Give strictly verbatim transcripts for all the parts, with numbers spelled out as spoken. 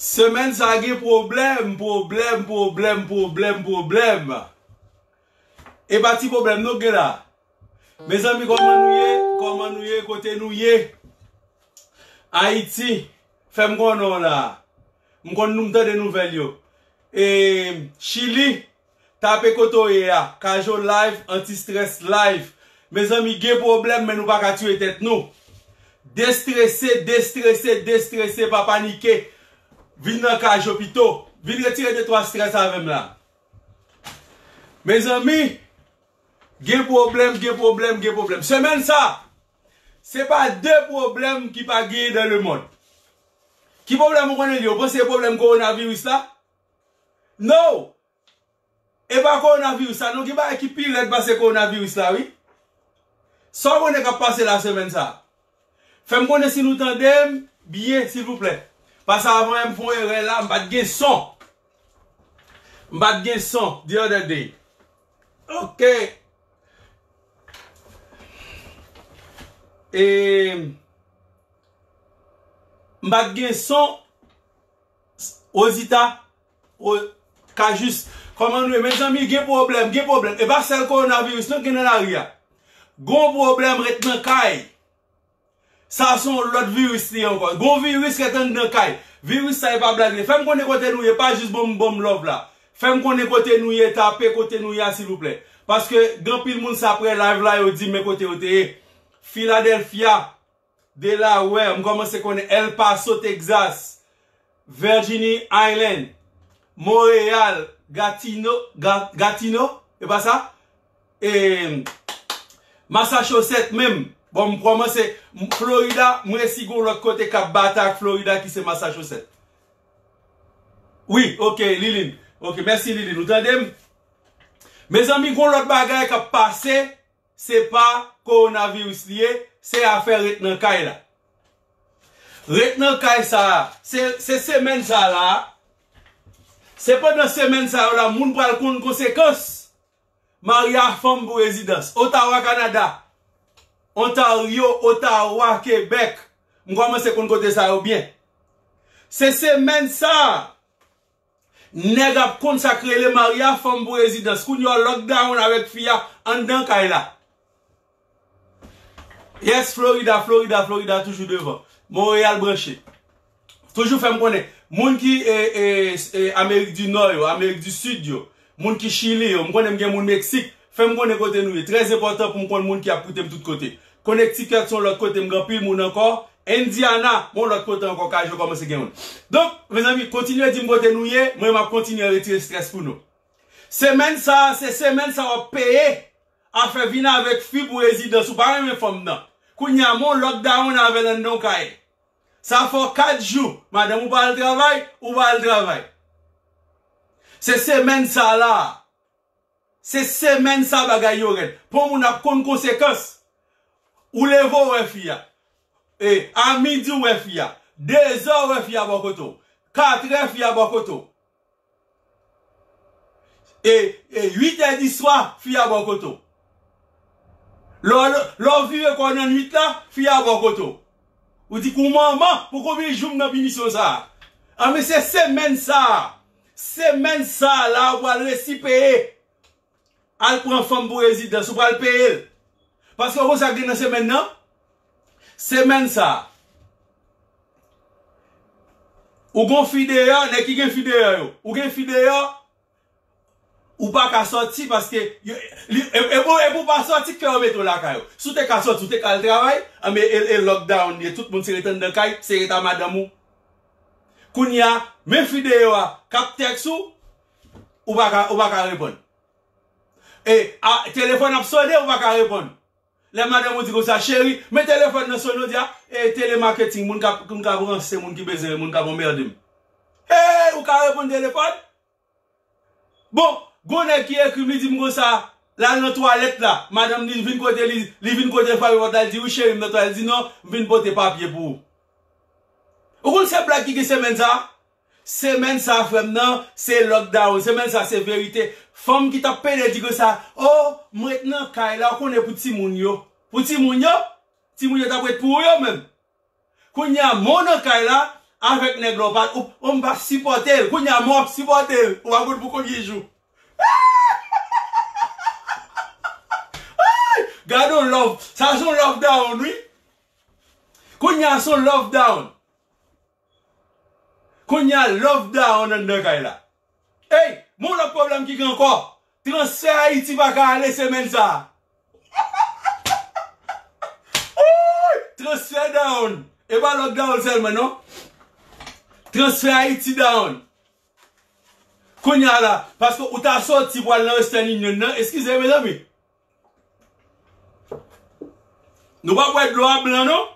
Semèn sa gen pwoblèm, pwoblèm, pwoblèm, pwoblèm, pwoblèm. E pa ti pwoblèm non k gen la. Mezanmi, kòman nou ye? Kòman nou ye? Kote nou ye? Ayiti, fè m konnen w la. M konn nou, m tande nouvèl yo. E, Chili, tape kote w ye a. Kajo Live, Anti Strès Live. Mezanmi, gen pwoblèm, men nou pa ka tiye tèt nou. Destrese, destrese, destrese, pa panike. Vin nan Kajo pito. Vin retire de twa strès avè m la. Mezanmi, gen pwoblèm, gen pwoblèm, gen pwoblèm. Semèn sa, se pa de pwoblèm ki pa genyen dans le monde. Ki pwoblèm ou konnen li ye? Ou panse se pwoblèm kowonaviris la? No! E pa kowonaviris la, non, gen bagay ki pi rèd pase kowonaviris la, wi. Sa w konnen k ap pase la semèn sa? Fè m konnen si nou tande m byen, silvouplè. Paske avan yè m fè yon erè la, m pa t gen son. M pa t gen son the other day. Ok. E m pa t gen son. Ozita, o, Kajis, kòman nou ye? Mezanmi, gen pwoblèm, gen pwoblèm. E pa sèl kowonaviris non gen nan lari a. Gon pwoblèm ret nan kay. Sa se yon lòt viris li ankò. Gon viris ret anndan kay. Viris sa e pa blag li. Fè m konnen kote nou ye, pa jis ban m, ban m love la. Fè m konnen kote nou ye, tape kote nou ye a, silvouplè. Paske gen anpil moun sa apre live la, yo di men kote yo te ye. Philadelphia, Delaware, m kòmanse konnen El Paso, Texas, Virginia Island, Montréal, Gatineau, Ga- Gatineau, e pa sa? E Massachusetts menm. Bon, m kòmanse, m- Florida, m resi gon lòt kote k ap batay ak Florida ki se Massachusetts. Wi, ok, Lilin. Ok, mèsi Lilin. Ou tande m? Mezanmi, gon lòt bagay k ap pase, se pa kowonaviris li ye, se afè ret nan kay la. Ret nan kay sa a, se, se semèn sa la, se pandan semèn sa yo la, moun pral konn konsekans. Mari a fanm pou rezidans. Ottawa, Kanada. Ontario, Ottawa, Quebec. M kòmanse konn kote sa yo byen. Se semèn sa a, nèg ap konn sa k rele mari a fanm pou rezidans. Kounye a lockdown avèk fi a anndan kay la. Yes, Florida, Florida, Florida toujou devan. Montréal branche. Toujou fè m konnen. Moun ki e, e, e, Amerik di Nò yo, Amerik di Sid yo, moun ki Chili yo, m konnen m gen moun Meksik, fè m konnen kote nou ye. Trè enpòtan pou m konn moun ki ap koute m tout kote. Connecticut se yon lòt kote m gen anpil moun ankò. Indiana, yon lòt kote ankò, Kajo kòmanse gen moun. Donk, mezanmi, kontinye di m kote nou ye, mwen m ap kontinye retire strès pou nou. Semèn sa a, se semèn sa a w ap peye afè vin avèk fi pou rezidans. Ou pa renmen fanm nan. Kounye a, yon lockdown avè l anndan yon kay. Sa fè w kat jou, madanm ou pa al travay, ou pa al travay. Se semèn sa a la. Se semèn sa bagay yo rèd. Pou moun ap konn konsekans. Ou leve w wè fi a. E, a midi w wè fi a. Dezè w wè fi a bò kote w. Katrè fi a bò kote w. E, e uit è di swa, fi a bò kote w. Lè w, lè w vire kò w nan nwit la, fi a bò kote w. Ou di, "Kou manman, pou konbyen jou m nan pinisyon sa a?" Anben, se semèn sa a. Semèn sa a la, ou pral resi peye. Al pran fanm pou rezidans, ou pral peye l. Paske ou konn sa k gen nan semèn nan? Semèn sa a. Ou gon fi deyò, nèg ki gen fi deyò yo. Ou gen fi deyò, ou pa ka sòti paske yo, li, e, e pou, e pou w pa sòti k fè yo mete w lakay ou. Si w te ka sòti, ou te ka al travay, anben e, e lockdown ye, tout moun se ret anndan kay, se ret a madanm ou. Kounye a, men fi deyò a k ap tèks ou, ou pa ka, ou pa ka reponn. E, a, telefòn ap sone, ou pa ka reponn. Lè madanm ou di konsa, "Cheri, men telefòn nan sone," ou di, "A, e telemarketing, moun k ap, moun k ap ranse, moun ki bezwen, moun k ap anmède m." Hey, ou ka reponn telefòn? Bon, gon nèg ki ekri m, li di m konsa, l al nan twalèt la, madanm li vin kote li, li vin kote l frape pòt la, li di, "Wi, cheri, m nan twalèt." Li di, "Non, m vin pote papye pou ou." Ou konn se blag ki gen semèn sa a? Semèn sa a, frè m nan, se lockdown. Semèn sa a, se verite. Fanm ki t ap pede di konsa, "O, m ret nan kay la, ou konnen pou timoun yo." Pou timoun yo? Timoun yo t ap ret pou ou yo menm. Kounye a, men w nan kay la, Avèk nèg la, ou pa, ou, ou m pa sipòte l. Kounye a, mwen w ap sipòte l. Ou pa konn pou konbyen jou. Ay! Gade yon love. Sa se yon love down, wi. Kounye a, se yon love down. Kounye a, love down anndan kay la. Ey, men yon lòt pwoblèm ki gen ankò. Transfè Ayiti pa ka ale semèn sa a. Woy! Transfè down. E pa lockdown sèlman, non. Transfè Ayiti down. Kounye a la, paske ou ta soti pou al nan Western Union nan, eskize, mezanmi. Nou pa bwè dlo a blan, non.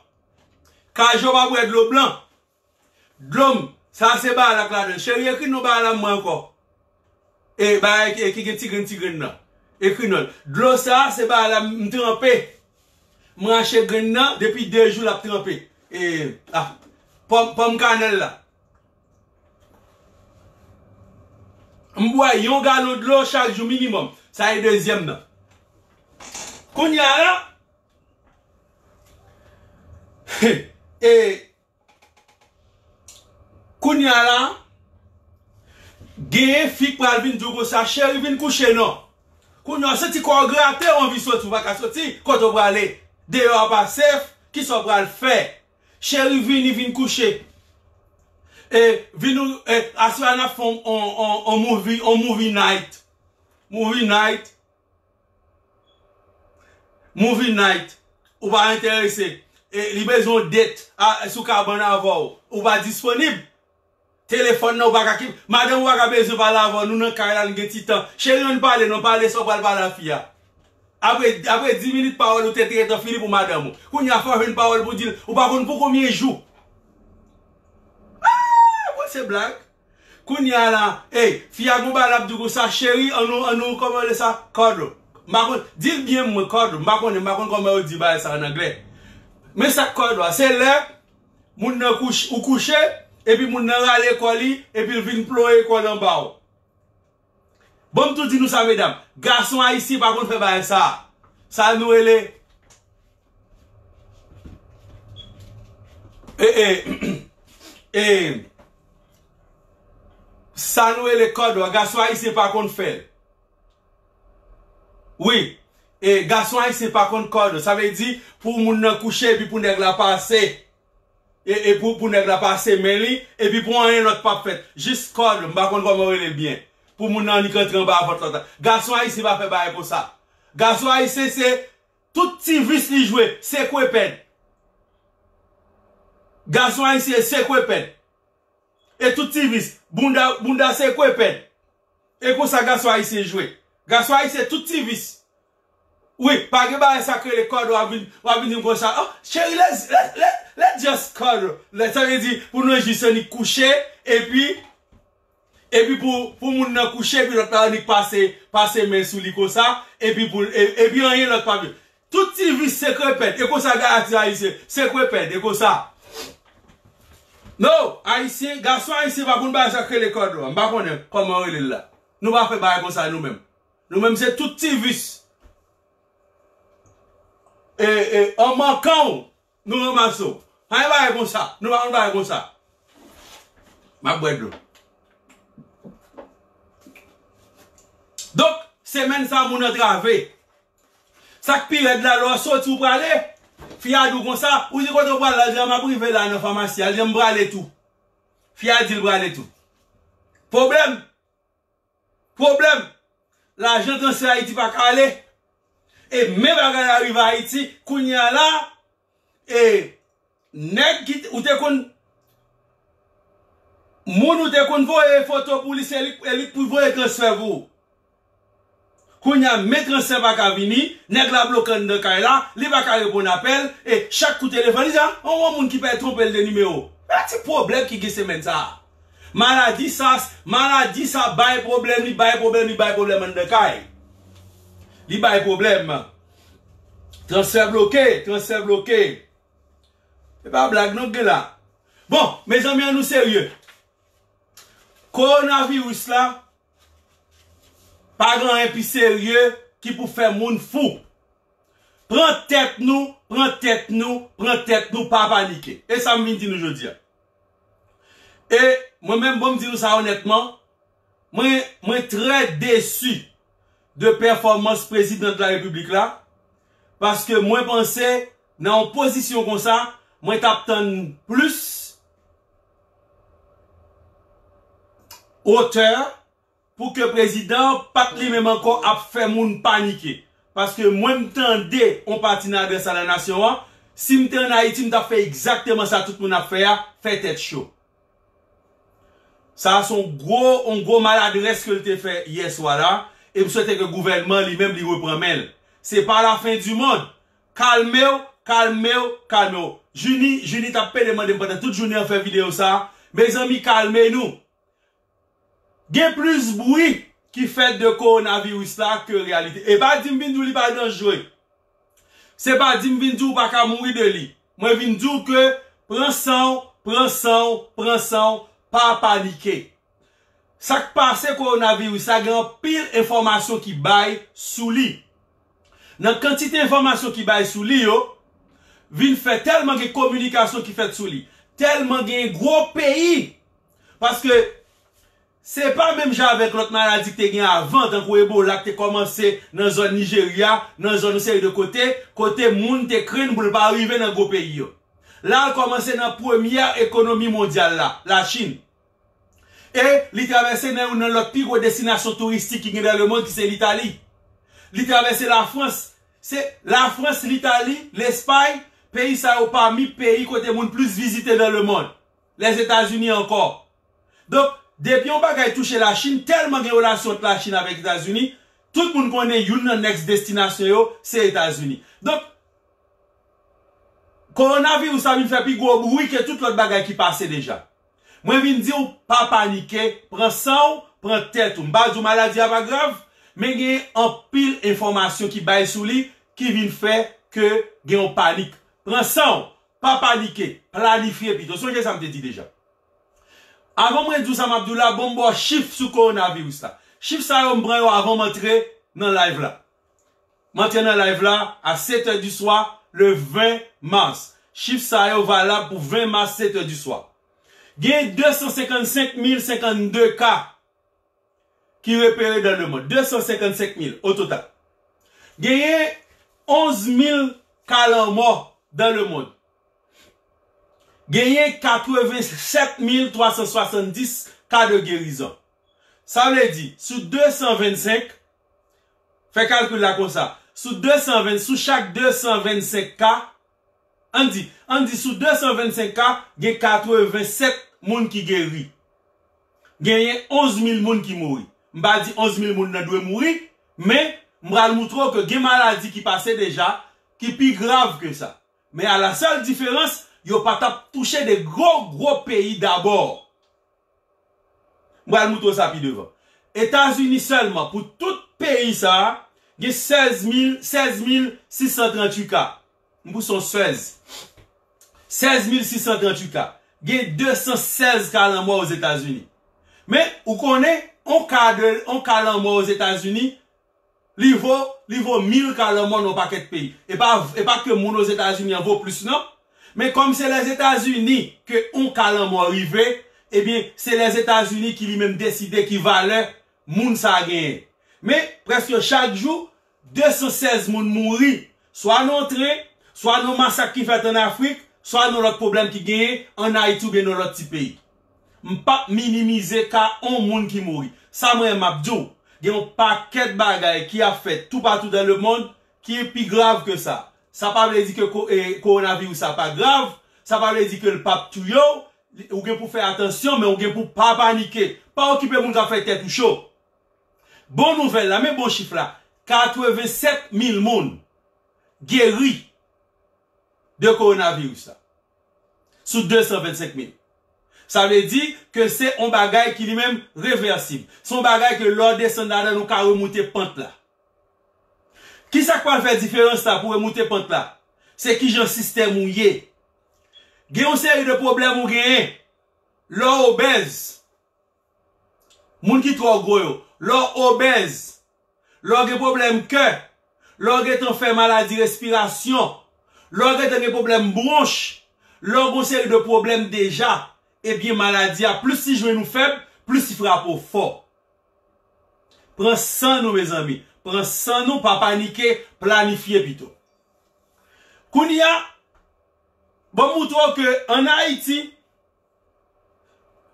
Kajo pa bwè dlo blan. Dlo m, sa se bagay la k ladan l. Cheri, ekri non bagay la mwen ankò. E bagay ki, ki gen ti grenn, ti grenn nan. Ekri non l. Dlo sa, se bagay la m tranpe. M rache grenn nan, depi de jou l ap tranpe. E, ah, pòm, pòm kanèl la. M bwè yon galon dlo chak jou minimòm. Sa e dezyèm nan. Kounye a la, e, kounye a la, genyen fi k pral vin di w konsa, cheri, vin kouche non. Kounye a, w santi kò w grate, w anvi soti, w pa ka soti, kote w prale? Deyò a pa safe, kisa w pral fè? Cheri, vini, vin kouche. E, vin nou, e, aswè a n ap fè on, on, on, on movie, on movie night. Movie night. Movie night. Ou pa enterese. E, li bezwen on date a, sou kabann avè w. Ou pa disponib. Telefòn nan, ou pa ka ki, madanm ou pa ka bezwen pale avè w, nou nan kay la, nou gen ti tan. Cheri, ann pale, non, pale sa w pral pale a fi a. Apre, apre dis minit pawòl, ou te, te gentan fini pou madanm ou. Kounye a, fò w jwenn pawòl pou di l, ou pa konn pou konbyen jou. Ah, bon, se blag. Kounye a la, ey, fi a gon bagay l ap di w konsa, cheri, ann nou, ann nou, kòman yo rele sa? Cuddle. M pa konn, di l byen mwen, cuddle. M pa konnen, m pa konn kòman yo di bagay sa an anglè. Men sa k cuddle a, se lè moun nan kouch-, ou kouche, epi moun nan rale kò li, epi l vin ploye kò l anba w. Ban m tou di nou sa, medam. Gason ayisyen pa konn fè bagay sa. Sa nou rele, e, e, e, sa nou rele cuddle a, gason ayisyen pa konn fè l. Wi, e, gason ayisyen pa konn cuddle. Sa vle di, pou moun nan kouche, epi pou nèg la pase. E, e pou, pou nèg la pase men li, epi pou anyen lòt p ap fèt. Jis cuddle, m pa konn kòman yo rele l byen. Pou moun nan annik antre anba vant lòt la. Gason ayisyen pa fè bagay konsa. Gason ayisyen se tout ti vis li jwe, se kwepèd. Gason ayisyen se kwepèd. E tout ti vis, bounda, bounda se kwepèd. E konsa gason ayisyen jwe. Gason ayisyen tout ti vis. Wi, pa gen bagay sa k rele cuddle, w ap vin, w ap vin di m konsa, oh, cheri, let's, let, let, let's just cuddle. Lè sa vle di, pou nou jis annik kouche, epi, epi pou, pou moun nan kouche, epi lòt la annik pase, pase men sou li konsa, epi pou, e, epi anyen lòt pa vle. Tout ti vis se krepèd, e konsa gason ayisyen, se krepèd, e konsa. Non, ayisyen, gason ayisyen pa konn bagay sa k rele cuddle, m pa konnen kòman yo rele l la. Nou pa fè bagay konsa nou menm. Nou menm se tout ti vis. E, e, an mankan w, nou ranmase w. Pa gen bagay konsa. Nou pa konn bagay konsa. M ap bwè dlo. Donk, semèn sa moun antrave. Sa k pi rèd la, lè w soti w prale, fi a di w konsa, ou di kote w prale la, l di a m ap rive la nan famasi a, l di a m prale tou. Fi a di l prale tou. Pwoblèm! Pwoblèm! Lajan transfè Ayiti pa ka ale. E men bagay la rive Ayiti, kounye a la, e nèg ki, ou te konn, moun ou te konn voye foto pou li, se li, e li k pou voye transfè pou ou. Kounye a, men transfè pa ka vini, nèg la bloke anndan kay la, li pa ka reponn apèl, e chak kou telefòn, li di, a, on, on moun ki pè twonpe l de nimewo. Men ti pwoblèm ki gen semèn sa a. Maladi sa, maladi sa bay pwoblèm, li bay pwoblèm, li bay pwoblèm anndan kay. Li bay pwoblèm. Transfè bloke, transfè bloke. Se pa blag non k gen la. Bon, mezanmi, ann nou serye. Kowonaviris la, pa gen anyen pi serye ki pou fè moun fou. Pran tèt nou, pran tèt nou, pran tèt nou, pa panike. E sa m vin di nou jodi a. E mwen menm, bon, m di nou sa onètman, mwen, mwen trè desi de pèfòmans prezidan de la repiblik la, paske mwen panse nan yon pozisyon konsa, mwen t ap tann plis otè pou ke prezidan an pa t li menm ankò ap fè moun panike. Paske mwen m tande yon pati nan adrès a la nasyon an, si m te ann Ayiti, m t ap fè egzakteman sa tout moun ap fè a, fè tèt cho. Sa a se yon gwo, yon gwo maladrès ke l te fè yè swa la, e m swete ke gouvènman li menm li repran men l. Se pa la fen di mond. Kalme w, kalme w, kalme w. Juni, Juni t ap pede mande m pandan tout jounen an fè videyo sa a. Mezanmi, kalme nou. Gen plis bri ki fèt de kowonaviris la ke reyalite. E pa di m vin di w li pa danjre. Se pa di m vin di w ou pa ka mouri de li. Mwen vin di w ke pran san w, pran san w, pran san w, pa panike. Sa k pase kowonaviris la, gen anpil enfòmasyon ki bay sou li. Nan kantite enfòmasyon ki bay sou li yo, vin fè tèlman gen kominikasyon ki fèt sou li, tèlman gen gwo peyi, paske se pa menm jan avèk lòt maladi ki te gen avan, tankou Ebola ki te kòmanse nan zòn Nijerya, nan zòn yon seri de kote, kote moun te krenn pou l pa rive nan gwo peyi yo. La, l kòmanse nan premyè ekonomi mondyal la, Lachin. E li travèse nan youn nan lòt pi gwo destinasyon touristik ki gen dan lemonn, ki se Litali. Li travèse Lafrans. Se Lafrans, Litali, Lespay, peyi sa yo pami peyi kote moun plis vizite dan lemonn. Lèzetazini ankò. Donk, depi yon bagay touche Lachin, tèlman gen relasyon ant Lachin avèk Etazini, tout moun konnen youn nan next destinasyon yo, se Etazini. Donk, kowonaviris la vin fè pi gwo bri ke tout lòt bagay ki pase deja. Mwen vin di w, pa panike, pran san w, pran tèt ou. M pa di w maladi a pa grav, men gen anpil enfòmasyon ki bay sou li ki vin fè ke gen yon panik. Pran san w, pa panike, planifye pito. Sonje sa m te di deja. Avan mwen di w sa m ap di w la, bon, m ba w chif sou kowonaviris la. Chif sa yo, m pran yo avan m antre nan live la. M antre nan live la a sèt è di swa, le ven mas. Chif sa yo valab pou ven mas, sèt è di swa. Gen de san senkannsenk mil senkannde ka ki repere dan lemonn. De san senkannsenk mil o total. Genyen onz mil ka lanmò dan lemonn. Genyen katrevennsèt mil twa san swasanndis ka de gerizon. Sa vle di, sou de san vennsenk, fè kalkil la konsa, sou de san ven, sou chak de san vennsenk ka, ann di, ann di sou de san vennsenk ka, gen katrevennsèt moun ki geri. Genyen onz mil moun ki mouri. M pa di onz mil moun nan dwe mouri, men m pral moutre w ke gen maladi ki pase deja, ki pi grav ke sa. Men a la sèl diferans, yo pa t ap touche de gwo, gwo peyi dabò. M pral moutre w sa pi devan. Etazini sèlman, pou tout peyi sa a, gen sèz mil, sèz mil sis san tranntuit ka. M pouse yon sèz. Sèz mil sis san tranntuit ka. Gen de san sèz ka lanmò Ozetazini. Men, ou konnen, on ka de, on ka lanmò Ozetazini, li vo, li vo mil ka lanmò nan yon pakèt peyi. E pa, e pa ke moun Ozetazini an vo plis, non. Men kòm se Lèzetazini ke on ka lanmò rive, ebyen, se Lèzetazini ki li menm deside ki valè moun sa a genyen. Men, prèske chak jou, de san sèz moun mouri, swa nan yon tren, swa nan yon masak ki fèt ann Afrik, swa nan lòt pwoblèm ki genyen ann Ayiti oubyen nan lòt ti peyi. M p ap minimize ka on moun ki mouri. Sa mwen menm m ap di w, gen yon pakèt bagay ki ap fèt toupatou dan lemonn ki pi grav ke sa. Sa pa vle di ke ko-, e, kowonaviris sa pa grav, sa pa vle di ke l p ap touye w, ou gen pou fè atansyon, men ou gen pou pa panike. Pa okipe moun k ap fè tèt ou cho. Bon nouvèl la, men bon chif la, katrevennsèt mil moun geri de kowonaviris la. Sou de san vennsenk mil. Sa vle di ke se yon bagay ki li menm revèsib. Se yon bagay ke lè w desann ladan l, ou ka remoute pant la. Kisa k pral fè diferans la pou remoute pant la? Se kijan sistèm ou ye. Gen yon seri de pwoblèm ou genyen. Lè w obèz, moun ki twò gwo yo, lè w obèz, lè w gen pwoblèm kè, lè w gentan fè maladi respirasyon, lè w gentan gen pwoblèm bwonch, lè w gen yon seri de pwoblèm deja, ebyen maladi a, plis li jwenn ou fèb, plis li frape w fò. Pran san nou, mezanmi. Pran san nou, pa panike, planifye pito. Kounye a, bon, m moutre w ke ann Ayiti,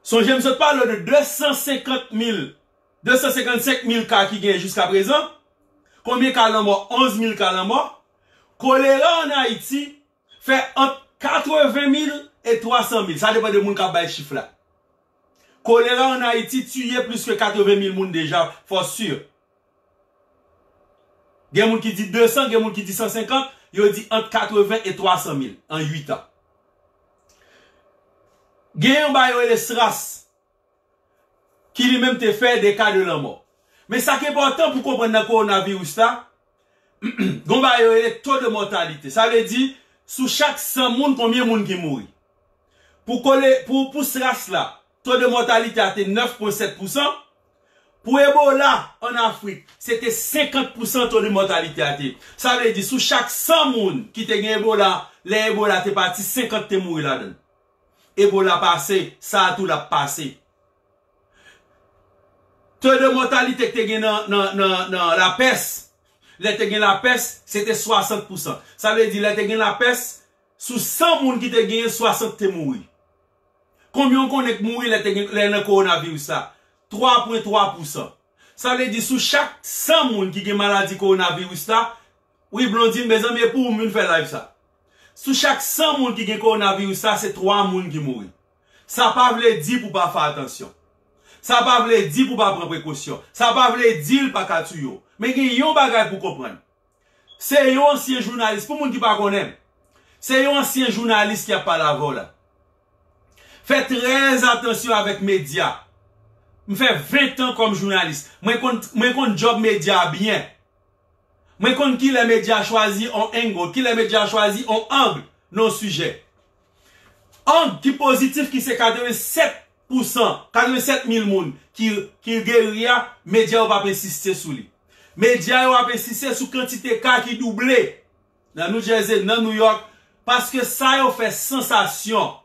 sonje m sot pale w de de san senkant mil, de san senkannsenk mil ka ki genyen jiska prezan. Konbyen ka lanmò? Onz mil ka lanmò. Kolera ann Ayiti fè ant katreven mil e twa san mil. Sa depann de moun k ap bay chif la. Kolera ann Ayiti tiye plis ke katreven mil moun deja, for sure. Gen moun ki di de san, gen moun ki di san senkant, yo di ant katreven e twa san mil an uit an. Gen yon bagay yo rele SRAS, ki li menm te fè de ka de lanmò. Men sa ki enpòtan pou konprann nan kowonaviris la, gon bagay yo rele to de mòtalite. Sa vle di, sou chak san moun, konbyen moun ki mouri? Pou kole, pou, pou SRAS la, to de mòtalite a te nèf pwen sèt pousan. Pou Ebola ann Afrik, se te senkant pousan to de mòtalite a te. Sa vle di, sou chak san moun ki te gen Ebola, lè Ebola te pati, senkant te mouri ladan l. Ebola pase, sa a tou l ap pase. To de mòtalite ki te gen nan, nan, nan, nan lapès, lè te gen lapès, se te swasant pousan. Sa vle di, lè te gen lapès, sou san moun ki te genyen, swasant te mouri. Konbyen w konnen k mouri lè te gen, lè nan kowonaviris la? Twa pwen twa pousan. Sa vle di, sou chak san moun ki gen maladi kowonaviris la, wi, Blondine, mezanmi, e pou ou m vin fè live sa. Sou chak san moun ki gen kowonaviris la, se twa moun ki mouri. Sa pa vle di pou pa fè atansyon. Sa pa vle di pou pa pran prekosyon. Sa pa vle di l pa ka touye w. Men gen yon bagay pou konprann. Se yon ansyen jounalis, pou moun ki pa konnen m, se yon ansyen jounalis ki ap pale avè w la. Fè trè atansyon avèk medya. M fè ven tan kòm jounalis. Mwen konn, mwen konn djòb medya a byen. Mwen konn kilè medya a chwazi on angle, kilè medya a chwazi on ang nan on sijè. Ang ki pozitif, ki se katreven sèt pousan, katreven sèt mil moun ki, ki geri a, medya yo p ap ensiste sou li. Medya yo ap ensiste sou kantite ka ki double nan New Jersey, nan New York, paske sa yo fè sansasyon.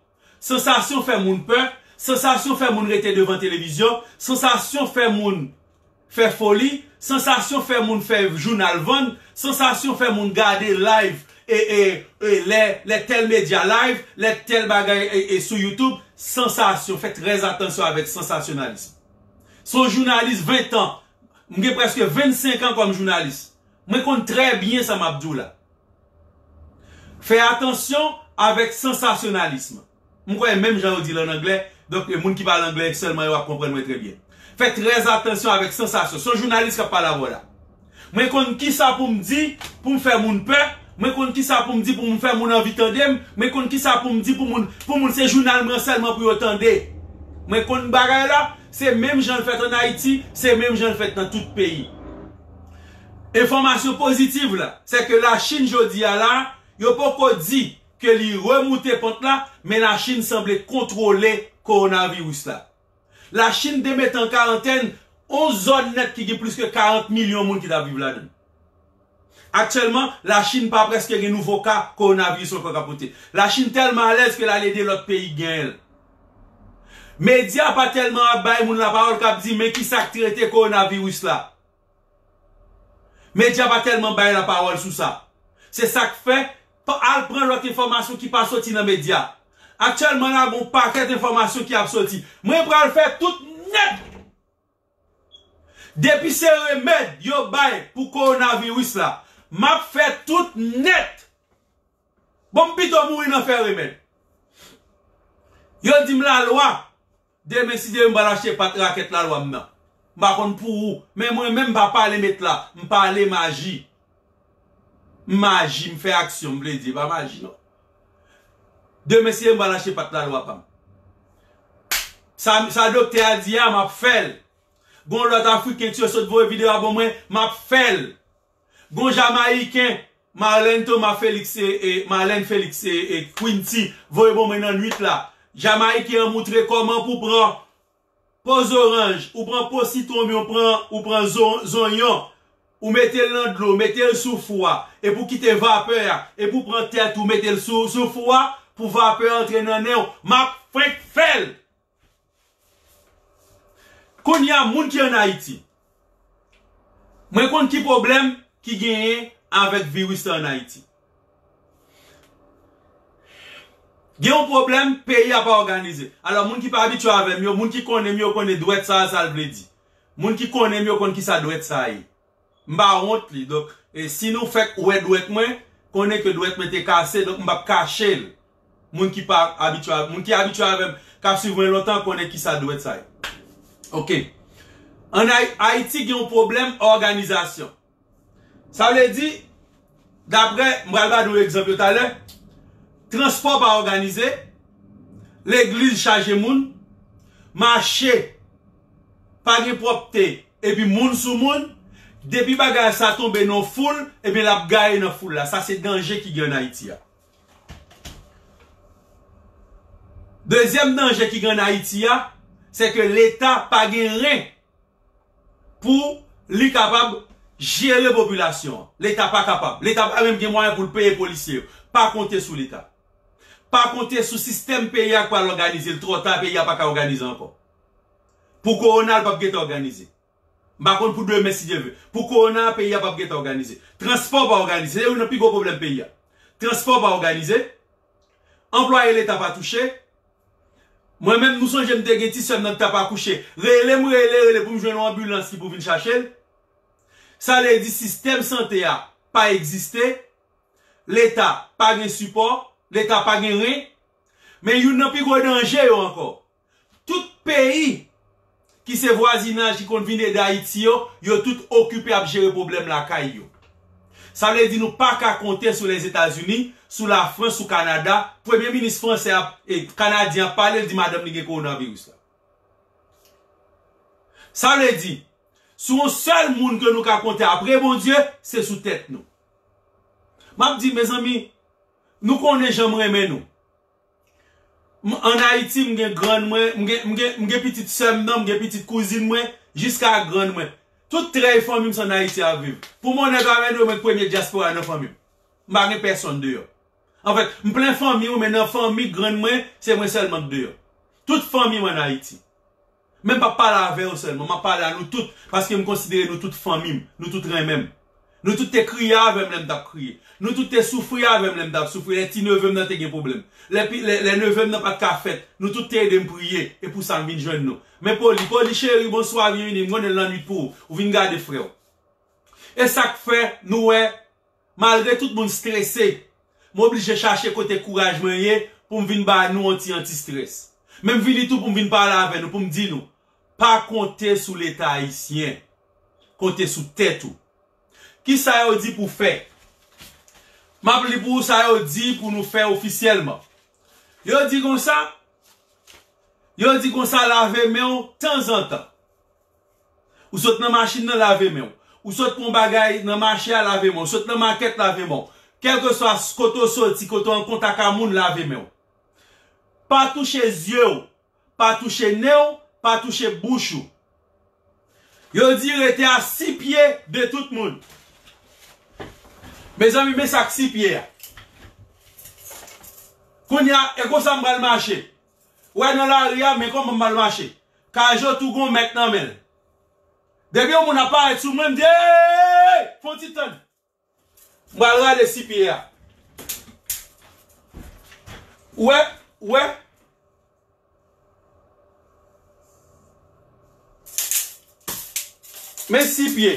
Sansasyon fè moun pè, sansasyon fè moun rete devan televizyon, sansasyon fè moun fè foli, sansasyon fè moun fè jounal vann, sansasyon fè moun gade live, e, e, e, lè, lè tèl medya live, lè tèl bagay, e, e, sou YouTube, sansasyon, fè trè atansyon avèk sansasyonalism. Se yon jounalis ven tan, m gen prèske vennsenk an kòm jounalis. Mwen konn trè byen sa m ap di w la. Fè atansyon avèk sansasyonalism. M kwè menm jan yo di l ann anglè, donk, e, moun ki pale anglè sèlman yo ap konprann mwen trè byen. Fè trè atansyon avèk sansasyon. Se yon jounalis k ap pale avè w la. Mwen konn kisa pou m di, pou m fè moun pè. Mwen konn kisa pou m di, pou m fè moun anvi tande m. Mwen konn kisa pou m di, pou moun, pou moun se jounal mwen sèlman pou yo tande. Mwen konn bagay la, se menm jan l fèt ann Ayiti, se menm jan l fèt nan tout peyi. Enfòmasyon pozitiv la, se ke Lachin jodi a la, yo poko di ke li remoute pant la, men Lachin sanble kontwole kowonaviris la. Lachin te mete an karantèn on zòn nèt ki gen plis ke karant milyon moun ki t ap viv ladan l. Aktyèlman, Lachin pa prèske gen nouvo ka kowonaviris ankò k ap monte. Lachin tèlman alèz ke l al ede lòt peyi k genyen l. Medya pa tèlman ap bay moun lapawòl k ap di men kisa k trete kowonaviris la. Medya pa tèlman bay lapawòl sou sa. Se sa k fè, pa, al pran lòt enfòmasyon ki pa soti nan medya. Aktyèlman la, gon pakèt enfòmasyon ki ap soti. Mwen pral fè tout nèt. Depi se remèd yo bay pou kowonaviris la, m ap fè tout nèt. Bon, m pito mouri nan fè remèd. Yo di m lalwa. Demen, si Dye vle, m pral achte pat rakèt lalwa m nan. M pa konn pou ou, men mwen menm m pa pale met la, m pale maji. M aji, m fè aksyon, m vle di, e pa maji non. Demen, si Dye vle, m pral achte pat lalwa pa m. Sa, sa doktè a di a, m ap fè l. Gon lòt Afriken ki sot voye videyo a ban mwen, m ap fè l. Gon Jamayiken, Marlène Thomas Félix e, e Marlène Félix e, e Quinty voye ban mwen nan nwit la. Jamayiken an moutre kòman pou pran po zoranj, ou pran po sitwon, oubyen ou pran, ou pran zon-, zonyon, ou mete l nan dlo, mete l sou fou a, epi w kite vapè a, epi w pran tèt ou mete l sou, sou fou a, pou vapè a antre nan nen w. M ap Frenk fè l. Kounye a, moun ki ann Ayiti, mwen konn ki pwoblèm ki genyen avèk viris la ann Ayiti. Gen yon pwoblèm, peyi a pa òganize. Alò, moun ki pa abitye avè m yo, moun ki konnen m yo, konnen dwèt sa a, sa l vle di. Moun ki konnen m yo konn ki sa dwèt sa a ye. M pa wont li. Donk, e si nou fèk wè dwèt mwen, konnen ke dwèt mwen te kase, donk m p ap kache l. Moun ki pa abitye, moun ki abitye avè m, k ap swiv mwen lontan, konnen ki sa dwèt sa ye. Oke. Ann Ay-, Ayiti gen yon pwoblèm òganizasyon. Sa vle di, daprè, m pral ba nou egzanp yo talè, transpò pa òganize, legliz chaje moun, mache pa gen pwòpte, epi moun sou moun, depi bagay sa tonbe nan foul, ebyen l ap gaye nan foul la. Sa se danje ki gen ann Ayiti a. Dezyèm danje ki gen ann Ayiti a, se ke Leta pa gen ren pou li kapab jere popilasyon an. Leta pa kapab. Leta pa menm gen mwayen pou l peye polisye yo. Pa konte sou Leta. Pa konte sou sistèm peyi a k pral òganize. L twò ta, peyi a pa ka òganize ankò. Pou kowona, l p ap gentan òganize. M pa konn pou demen, si Dye vle. Pou kowona, peyi a p ap gentan òganize. Transpò pa òganize. Se youn nan pi gwo pwoblèm peyi a. Transpò pa òganize. Anplwaye Leta pa touche. Mwen menm, nou sonje m te gen ti sè m nan k t ap akouche. Rele m, rele, rele pou m jwenn yon anbilans ki pou vin chache l. Sa vle di sistèm sante a pa egziste. Leta pa gen sipò. Leta pa gen ren. Men youn nan pi gwo danje yo ankò. Tout peyi ki se vwazinaj ki konn vin ede Ayiti yo, yo tout okipe ap jere pwoblèm lakay yo. Sa vle di nou pa ka konte sou Lèzetazini, sou Lafrans, sou Kanada. Premye minis fransè ap, e, kanadyen ap pale, l di madanm li gen kowonaviris la. Sa vle di, sou yon sèl moun ke nou ka konte apre Bondye, se sou tèt nou. M ap di, mezanmi, nou konnen jan m renmen nou. M, ann Ayiti, m gen grann mwen, m gen, m gen, m gen pitit sè m nan, m gen pitit kouzin mwen, jiska grann mwen. Tout trèy fanmi m se ann Ayiti y ap viv. Pou m onèt avè nou, mwen k premye dyaspora nan fanmi m. M pa gen pèsonn deyò. Anfèt, m plen fanmi wi, men nan fanmi grann mwen, se mwen sèlman k deyò. Tout fanmi m ann Ayiti. Men m p ap pale avè yo sèlman, m ap pale a nou tout, paske m konsidere nou tout fanmi m, nou tout renmen m. Nou tout te kriye avè m lè m t ap kriye. Nou tout te soufri avè m lè m t ap soufri, lè ti neve m nan te gen pwoblèm. Lè pi, lè, lè neve m nan pa t ka fèt, nou tout te ede m priye, e pou sa m vin jwenn nou. Men Poli, Poli cheri, bonswa, byenvini, m konnen l lannwit pou ou, ou vin gade frè w. E sa k fè nou wè, malgre tout moun strese, m oblije chache kote kouraj mwen ye pou m vin ba nou yon ti antistrès. Men m vini tou pou m vin pale avè nou, pou m di nou, pa konte sou Leta ayisyen. Konte sou tèt ou. Kisa yo di pou fè? M ap li pou ou sa yo di pou nou fè ofisyèlman. Yo di konsa, yo di konsa, lave men w tanzantan. Ou sot nan machin nan, lave men w. Ou sot pran bagay nan mache a, lave men w. Ou sot nan makèt, lave men w. Kèlkeswa s-, kote w soti, kote w an kontak a moun, lave men w. Pa touche zye w, pa touche nen w, pa touche bouch ou. Yo di rete a sis pye de tout moun. Mezanmi, men sa k sis pye a. Kounye a, e konsa m pral mache. Ou wè nan lari a, men kòman m pral mache. Kajo tou gon mèt nan men l. Depi yon moun ap parèt sou mwen, m di, "Ey! Fè yon ti tann." M pral rale sis pye a. Ou wè, ou wè. Men sis pye.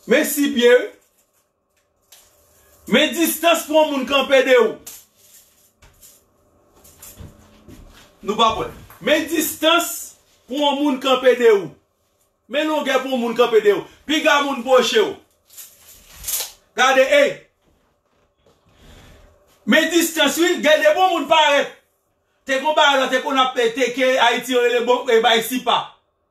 Men sis pye, wi. Men distans pou yon moun kanpe de ou. Nou pa kwè. Men distans pou yon moun kanpe de ou. Men longè pou yon moun kanpe de ou. Piga moun pwoche w. Gade, ey. Men distans, wi, gade pou yon moun parèt. Te gon bagay la, te konn ap teke Ayiti, yo rele bon, e bay sipa.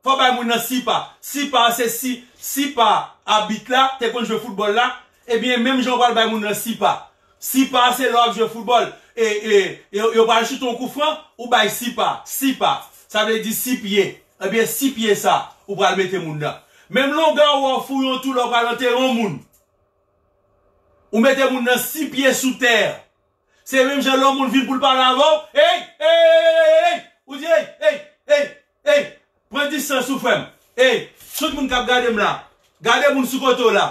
Fò bay moun nan sipa. Sipa se si, sipa abit la, te konn jwe foutbòl la. Ebyen, menm jan w pral bay moun nan sipa. Sipa se lè w ap jwe foutbòl. E, e, e yo pral choute yon kou fran, ou bay sipa. Sipa. Sa vle di sis pye. Ebyen, sis pye sa, ou pral mete moun nan. Menm longè w, w ap fouye yon twou lè w pral antere yon moun. Ou mete moun nan sis pye sou tè. Se menm jan lè yon moun vin pou l pale avè w. Ey, ey, ey, ey, ey, ey. Ou di, ey, ey, ey, pran distans ou, frè m. Ey, tout moun k ap gade m la, gade moun sou kote w la.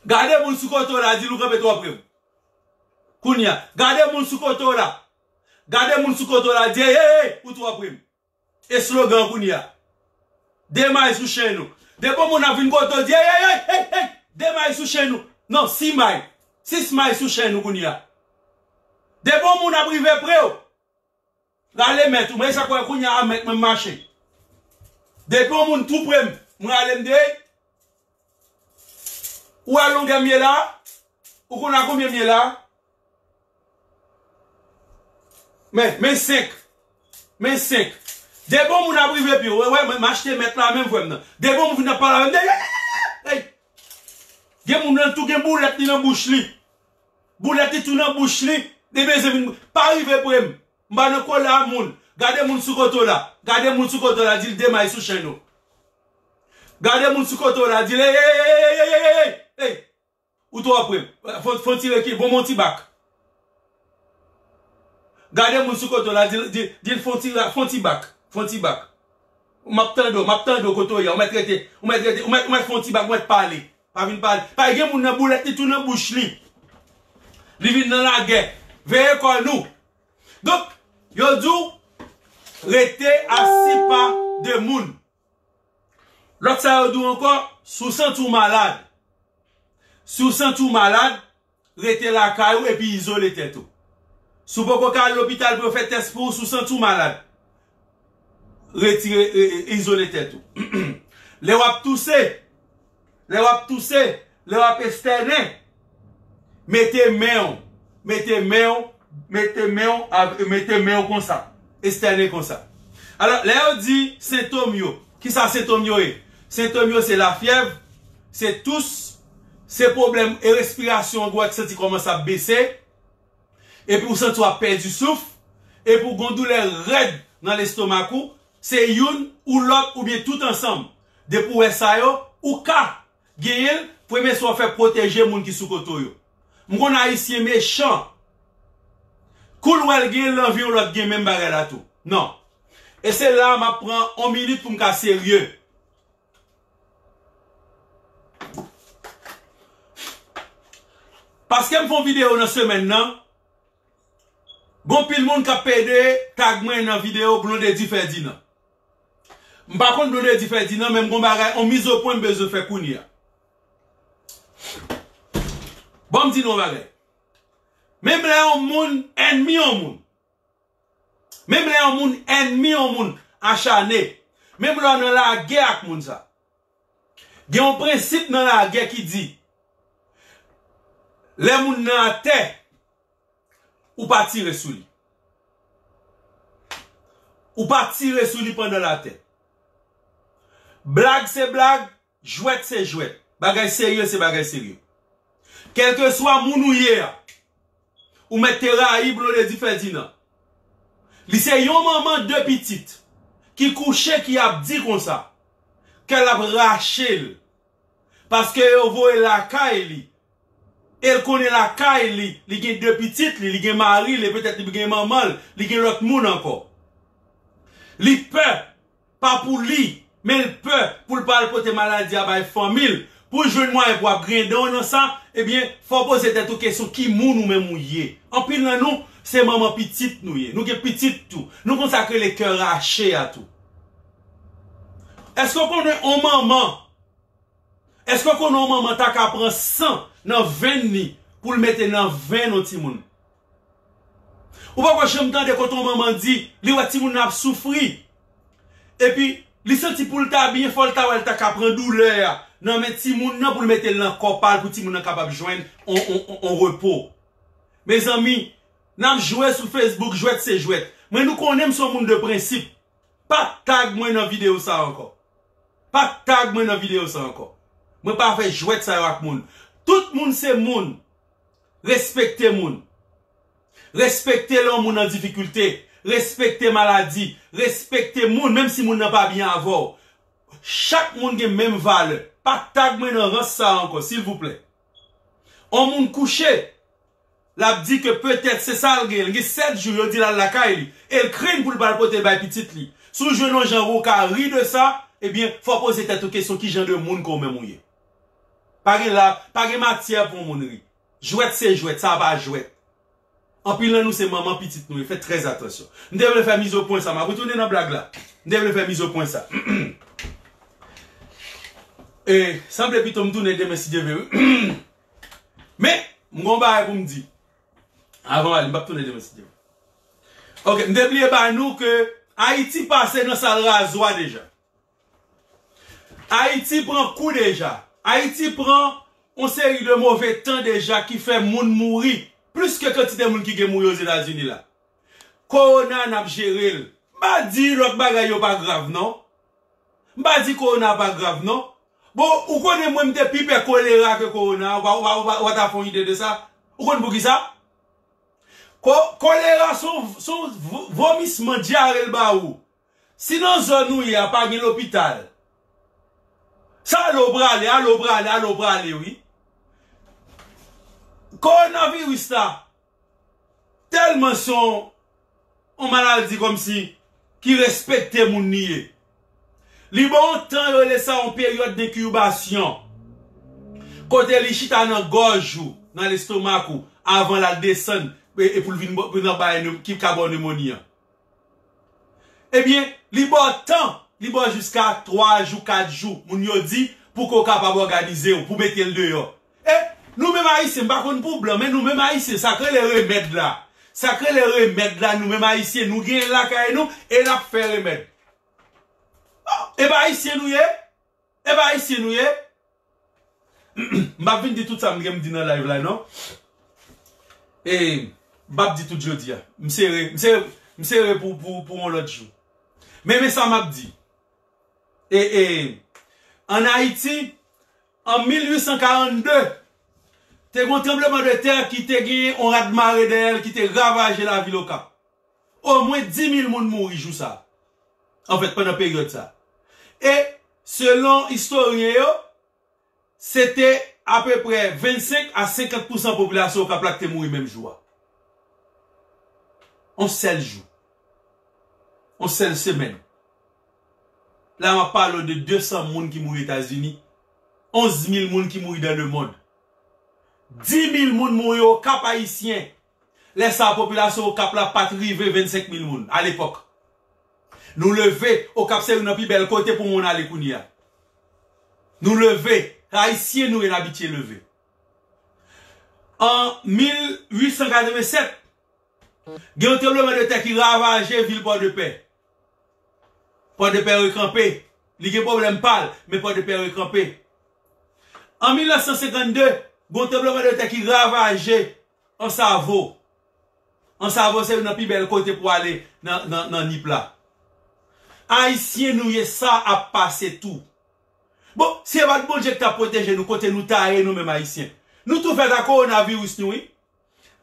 Gade moun sou kote w la, di l ou kanpe twò pre m. Kounye a, gade moun sou kote w la. Gade moun sou kote w la, di, ey, ey, ey, ou twò pre m. Eslogan kounye a. De may sou chenn ou. Depi yon moun ap vin kote w, di, ey, ey, ey, ey, ey, de may sou chenn ou. Non, sis may. Sis may sou chenn ou kounye a. Depi yon moun ap rive pre w, rale mèt ou. Mwen sa kwè kounye a, mèt mwen mache. Depi yon moun tou pre m, mwen rale m deyè. Ou wè longè m ye la? Ou konn a konbyen m ye la? Men, men senk. Men senk. Depi yon moun ap rive pye, wè, wè, mwen, m achte mèt la menm, frè m nan. Depi yon moun vin ap pale avè m, ey, ey, ey, ey, ey. Gen moun nan tou gen boulèt li nan bouch li. Boulèt li tou nan bouch li. Li bezwen vin, pa rive pre m. M pa nan kolè a moun. Gade moun sou kote w la. Gade moun sou kote w la, di l de may sou chenn ou. Gade moun sou kote w la, di l, ey, ey, ey. Ou twò pre. Fon, fon ti rekil, bon, bon ti bak. Gade moun sou kote w la, di, di, di l fon ti, fon ti bak. Fon ti bak. M ap tande w, m ap tande w kote w ye a. Ou mèt rete, ou mèt rete, ou mèt, ou mèt fon ti bak, ou mèt pale. Pa vin pale. Pa gen moun nan boulèt li tou nan bouch li. Li vin nan lagè. Veye kò nou. Donk, yo di w, rete a sis pa de moun. Lòt sa yo di w ankò, si w santi w malad, si w santi w malad, rete lakay ou epi izole tèt ou. Si w poko ka al lopital pou yo fè tès pou ou, si w santi w malad, retire, e, e, izole tèt ou. Lè w ap touse, lè w ap touse, lè w ap estènen, mete men w, mete men w, mete men w, av-, mete men w konsa, estènen konsa. Alò, lè yo di sentòm yo, kisa sentòm yo ye? Sentòm yo se lafyèv, se tous, se pwoblèm e respirasyon an, ou wè k santi kòmanse ap bese, epi ou santi w ap pèdi souf, epi ou gon doulè rèd nan lestomak ou, se youn ou lòt oubyen tout ansanm. Depi w wè sa yo, ou ka genyen l, premye swen w fè pwoteje moun ki sou kote w yo. M konn Ayisyen mechan. Kou l wè l genyen l, l anvi yon lòt gen menm bagay la tou. Non. E se la m ap pran yon minit pou m ka serye. Paske m fè yon videyo nan semèn nan, gon pil moun k ap pede tag mwen nan videyo Blondedy Ferdinand. M pa konn Blondedy Ferdinand, men m gon bagay, yon mizopwen m bezwen fè kounye a. Bon, m di nou yon bagay. Menm lè yon moun ènmi yon moun, menm lè yon moun ènmi yon moun, achane, menm lè w nan lagè ak moun sa, gen yon prensip nan lagè ki di, lè moun nan atè, ou pa tire sou li. Ou pa tire sou li pandan l atè. Blag se blag, jwèt se jwèt. Bagay serye se bagay serye. Kèlkeswa moun ou ye a, ou mèt te rayi Blondedy Ferdinand. Li se yon manman de pitit ki kouche, ki ap di konsa, kè l ap rache l. Paske yo voye l lakay li. E l konnen lakay li, li gen de pitit li, li gen mari li, petèt li gen manman l, li gen lòt moun ankò. Li pè, pa pou li, men l pè pou l pa al pote maladi a bay fanmi l. Pou l jwenn mwayen pou ap griyen dan w nan sa, ebyen, fò w poze tèt ou kesyon ki moun ou menm ou ye. Anpil nan nou, se manman pitit nou ye. Nou gen pitit tou. Nou konn sa k rele kè rache a tou. Èske w konnen yon manman Èske w konnen yon manman ta ka pran san nan venn li pou l mete nan venn yon timoun? Ou poko janm tande kote yon manman di li wè timoun nan ap soufri, epi li santi pou l ta byen, fò l ta wè l ta ka pran doulè a nan men timoun nan pou l mete l nan kò pa l pou timoun nan kapab jwenn on, on, on, on repo. Mezanmi, n ap jwe sou Facebook, jwèt se jwèt. Mwen, nou konnen m se yon moun de prensip. Pa tag mwen nan videyo sa a ankò. Pa tag mwen nan videyo sa a ankò. Mwen pa fè jwèt sa yo ak moun. Tout moun se moun. Respekte moun. Respekte lè yon moun an difikilte. Respekte maladi. Respekte moun, menm si moun nan pa byen avè w. Chak moun gen menm valè. Pa tag mwen nan rans sa a ankò, silvouplè. On moun kouche, L ap di ke petèt se sa l gen. L gen sèt jou, yo di l al lakay li. E l krenn pou l pa al pote l bay pitit li. Si w jwenn yon jan ou ka ri de sa, ebyen, fò w poze tèt ou kesyon ki jan de moun ke w menm ou ye. Pa gen la, pa gen matyè pou yon moun ri. Jwèt se jwèt, sa pa jwèt. Anpil nan nou se manman pitit nou ye, fè trè atansyon. M te vle fè mizopwen sa, m ap retounen nan blag la. M te vle fè mizopwen sa. E, sanble pito m tounen demen si Dye vle, wi. Men, m gon bagay pou m di. Avan m ale, m p ap tounen demen si Dye vle. Ok, m te bliye ba nou ke Ayiti pase nan sal razwa deja. Ayiti pran kou deja. Ayiti pran yon seri de move tan deja ki fè moun mouri plis ke kantite moun ki gen mouri Ozetazini la. Kowona n ap jere l. M pa di lòt bagay yo pa grav non. M pa di kowona pa grav non. Bon, ou konnen mwen m te pi pè kolera ke kowona, ou pa, ou pa, ou pa, ou pa ta fè yon ide de sa? Ou konn poukisa? Ko, kolera se yon, se yon vo, vomisman dyare l ba ou. Si nan zòn ou ye a pa gen lopital, se ale w prale, ale w prale, ale w prale, wi. Kowonaviris la, tèlman se yon, yon maladi kòmsi ki respekte moun li ye. Li ba w yon tan, yo rele sa yon peryòd denkibasyon. Kote li chita nan gòj ou, nan lestomak ou, avan l al desann, e, e pou l vin bò, pou l nan bay nou, ki ka ba w nemoni an. Ebyen, li ba w tan, li ba w jiska twa jou, kat jou, moun yo di, pou ke w kapab òganize w, pou mete l deyò. E nou menm Ayisyen, m pa konn pou blan, men nou menm Ayisyen, sa k rele remèd la. Sa k rele remèd la, nou menm Ayisyen, nou genyen l lakay nou, e n ap fè remèd. E pa Ayisyen nou ye? E pa Ayisyen nou ye? M p ap vin di tout sa m gen m di nan live la, non. E m p ap di tout jodi a. M sere, m sere, m sere pou, pou, pou yon lòt jou. Men, men sa m ap di. E, e, ann Ayiti, an mil uit san karannde, te gen yon tranblemanntè ki te gen yon rat mare dèyè l ki te ravaje lavil Okap. Omwen dis mil moun mouri jou sa. Anfèt, pandan peryòd sa. E, selon istoryen yo, se te apeprè vennsenk a senkant pousan popilasyon Okap la ki te mouri menm jou a. On sèl jou. On sèl semèn. La, m ap pale w de de san moun ki mouri Etazini, onz mil moun ki mouri dans le monde. Dis mil moun mouri Okap ayisyen. Lè sa a, popilasyon Okap la pa t rive vennsenk mil moun, alepòk. Nou leve, Okap se youn nan pi bèl kote pou moun ale kounye a. Nou leve, Ayisyen nou ye, n abitye leve. An mil uit san katrevennsèt, gen yon tranblemanntè ki ravaje vil Pòdepè. Pòdepè rekanpe. Li gen pwoblèm pa l, men Pòdepè rekanpe. An mil nèf san senkannde, gen yon tranblemanntè ki ravaje Ansavo. Ansavo se youn nan pi bèl kote pou ale nan, nan, nan Nip la. Ayisyen nou ye, sa ap pase tou. Bon, si e pa t Bondye ki t ap pwoteje nou, kote nou ta ye nou menm Ayisyen? Nou tou fèt ak kowonaviris nou, wi.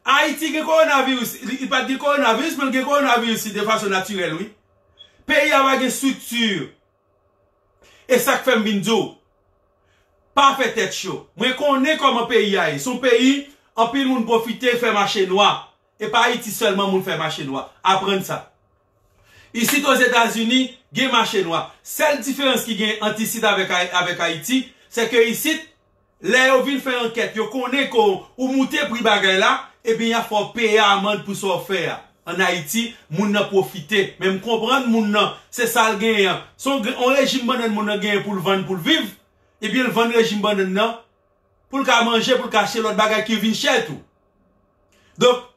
Ayiti gen kowonaviris, li, li pa t gen kowonaviris, men l gen kowonaviris li de fason natirèl, wi. Peyi a pa gen estrikti. E sa k fè m vin di w, pa fè tèt cho. Mwen konnen kòman peyi a ye. Se yon peyi, anpil moun pwofite fè mache nwa. E pa Ayiti sèlman moun fè mache nwa. Aprann sa. Isit Ozetazini, gen mache nwa. Sèl diferans ki gen ant isit avèk Ay-, avèk Ayiti, se ke isit, lè yo vin fè ankèt, yo konnen ke w moute pri bagay la, ebyen, y ap fè w peye amann pou sa w fè a. Ann Ayiti, moun nan pwofite. Men m konprann moun nan, se sa l genyen an. Se yon gr-, yon rejim bannann moun nan genyen pou l vann, pou l viv, ebyen, l vann rejim bannann nan, pou l ka manje, pou l ka achte lòt bagay ki vin chè tou. Donk,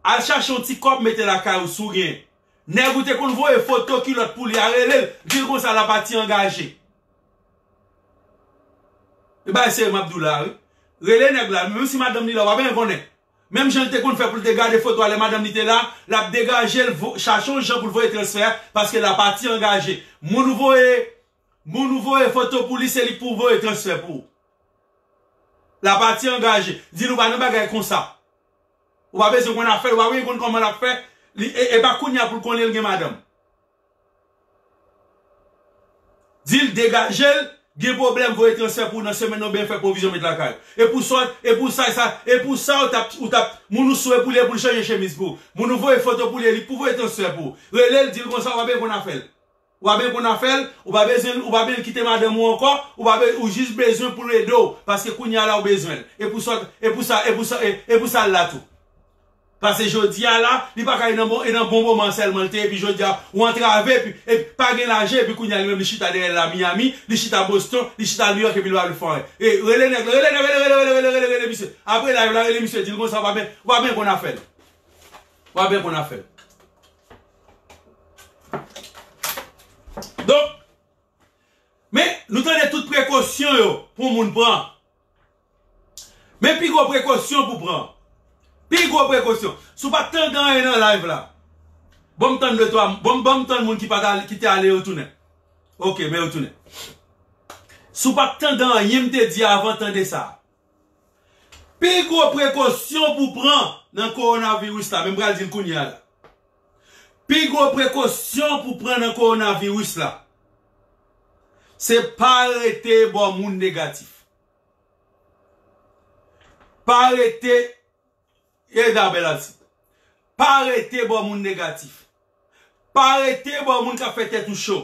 al chache yon ti kòb mete lakay ou si w gen. Nèg ou te konn voye foto kilòt pou li a, rele l, di l konsa l ap pati angaje. E bay serye m ap di w la, wi. Rele nèg la, menm si madanm li la, w pa bezwen konnen. Menm jan l te konn fè pou l te gade foto a lè madanm li te la, l ap degaje l, vo-, chache yon jan pou l voye transfè a, paske l ap pati angaje. Moun ou voye, moun ou voye foto pou li, se li k pou voye transfè pou ou. L ap pati angaje. Di l ou pa nan bagay konsa. Ou pa bezwen konn afè l, ou pa bezwen konn kòman l ap fè. Li, e, e pa kounye a pou l konnen l gen madanm. Di l degaje l, Gen pwoblèm, voye transfè pou ou nan semèn nan, oubyen fè pwovizyon met lakay ou. E pou sa, e pou sa, sa, e pou sa, ou t ap, ou t ap, moun ou swe pou li, e pou l chanje chemiz pou ou. Moun ou voye foto pou li, e li pou voye transfè pou ou. Rele l, di l konsa, w ap byen konn afè l. W ap byen konn afè l, ou pa bezwen, ou pa bezwen kite madanm ou ankò, ou pa be-, ou jis bezwen pou l ede w, paske kounye a la ou bezwen l. E pou sa, e pou sa, e pou sa, e, e pou sa l la tou. Paske jodi a la, li pa ka e nan bon, e nan bon moman sèlman l te, epi jodi a, ou antrave, epi, epi pa gen lajan, epi kounye a li menm li chita dèyè l la Miami, li chita Boston, li chita New York, epi li pa vle fè anyen. E, rele nèg la, rele nèg, rele, rele, rele, rele, rele, rele misye. Apre live la, rele misye, di l konsa, w ap byen, w ap byen konn afè l. W ap byen konn afè l. Donk, men, nou tande tout prekosyon yo pou moun pran. Men pi gwo prekosyon pou pran. Pi gwo prekosyon. Si w pa t tande anyen nan live la, ban m tann de twa, ban m, ban m tann moun ki pa t ale, ki te ale yo tounen. Ok, men yo tounen. Si w pa t tande anyen m te di avan, tande sa. Pi gwo prekosyon pou pran nan kowonaviris la, men m pral di l kounye a la. Pi gwo prekosyon pou pran nan kowonaviris la, se pa rete bò moun negatif. Pa rete, e dabèl al sit. Pa rete bò moun negatif. Pa rete bò moun k ap fè tèt ou cho.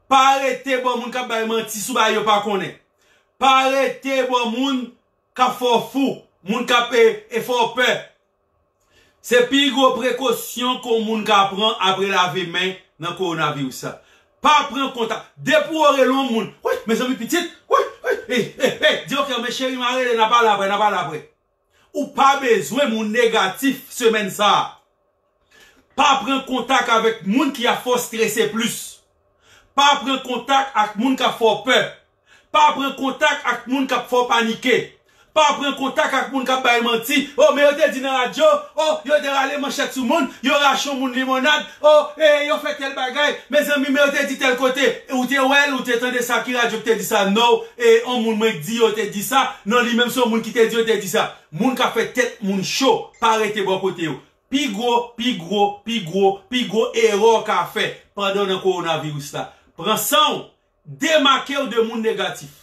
Pa rete bò moun k ap bay manti sou bagay yo pa konnen. Pa rete bò moun k ap fè w fou, moun k ap, e, e fè w pè. Se pi gwo prekosyon ke yon moun ka pran apre lave men nan kowonaviris la. Pa pran kontak. Depi w rele yon moun, wi, mezanmi pitit, wi, wi, e, e, e, di, ok, men cheri, m a rele, n a pale apre, n a pale apre. Ou pa bezwen moun negatif semèn sa a. Pa pran kontak avèk moun ki ap fè w strese plis. Pa pran kontak ak moun k ap fè w pè. Pa pran kontak ak moun k ap fè w panike. Pa pran kontak ak moun k ap bay manti. O, men yo te di nan radyo, o, yo te rale manchèt sou moun, yo rache yon moun limonad, o, e, yo fè tèl bagay. Mezanmi, men yo te di tèl kote. E ou te wè l, ou te tande sa, ki radyo ki te di sa? Non, e, yon moun mwen di yo te di sa. Non, li menm se yon moun ki te di yo te di sa. Moun k ap fè tèt moun cho, pa rete bò kote yo. Pi gwo, pi gwo, pi gwo, pi gwo erè w ka fè pandan w nan kowonaviris la. Pran san w, demake w de moun negatif.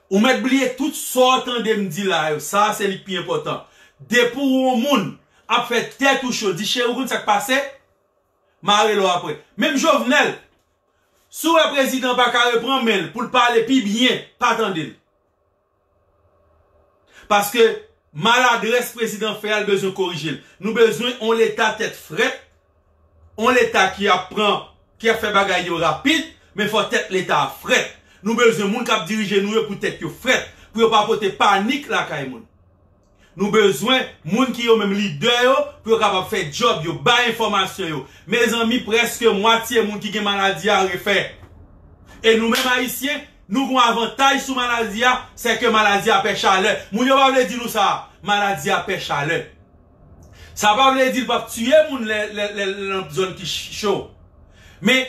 Ou mèt bliye tout sa w tande m di la yo. Sa a se li k pi enpòtan. Depi w wè yon moun ap fè tèt ou cho, di, cheri, ou konn sa k pase? M a rele w apre. Menm Jovenel, si w wè prezidan pa ka repran men l pou l pale pi byen, pa tande l. Paske maladrès prezidan fè a, l bezwen korije l. Nou bezwen yon leta tèt frèt, yon leta ki ap pran, ki ap fè bagay yo rapid, men fò tèt leta a frèt. Nou bezwen moun k ap dirije nou yo pou tèt yo frèt, pou yo pa pote panik lakay moun. Nou bezwen moun ki yo menm lidè yo, pou yo kapab fè djòb yo, bay enfòmasyon yo. Mezanmi, prèske mwatye moun ki gen maladi a refè. E nou menm Ayisyen, nou gon avantaj sou maladi a, se ke maladi a pè chalè. Moun yo pa vle di nou sa, maladi a pè chalè. Sa pa vle di l p ap tiye moun lè, lè, lè, lè nan zòn ki cho. Men,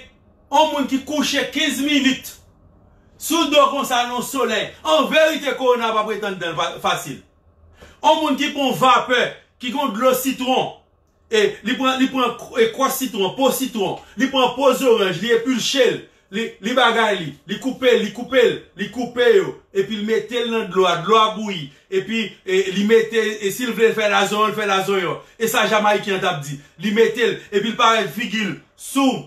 yon moun ki kouche kenz minit sou do konsa nan solèy, an verite, kowona p ap ret anndan l fa-, fasil. Yon moun ki pran vapè, ki gon dlo sitwon, e li pran, li pran k-, e kwòs sitwon, po sitwon, li pran po zoranj, li epilche l, li, li bagay li, li koupe l, li koupe l, li koupe yo, epi l mete l nan dlo a, dlo a bouyi, epi, e, li mete, e si l vle l fè lazonyon, l fè lazonyon. E sa Jamayiken an t ap di. Li mete l, epi l parèt figi l sou,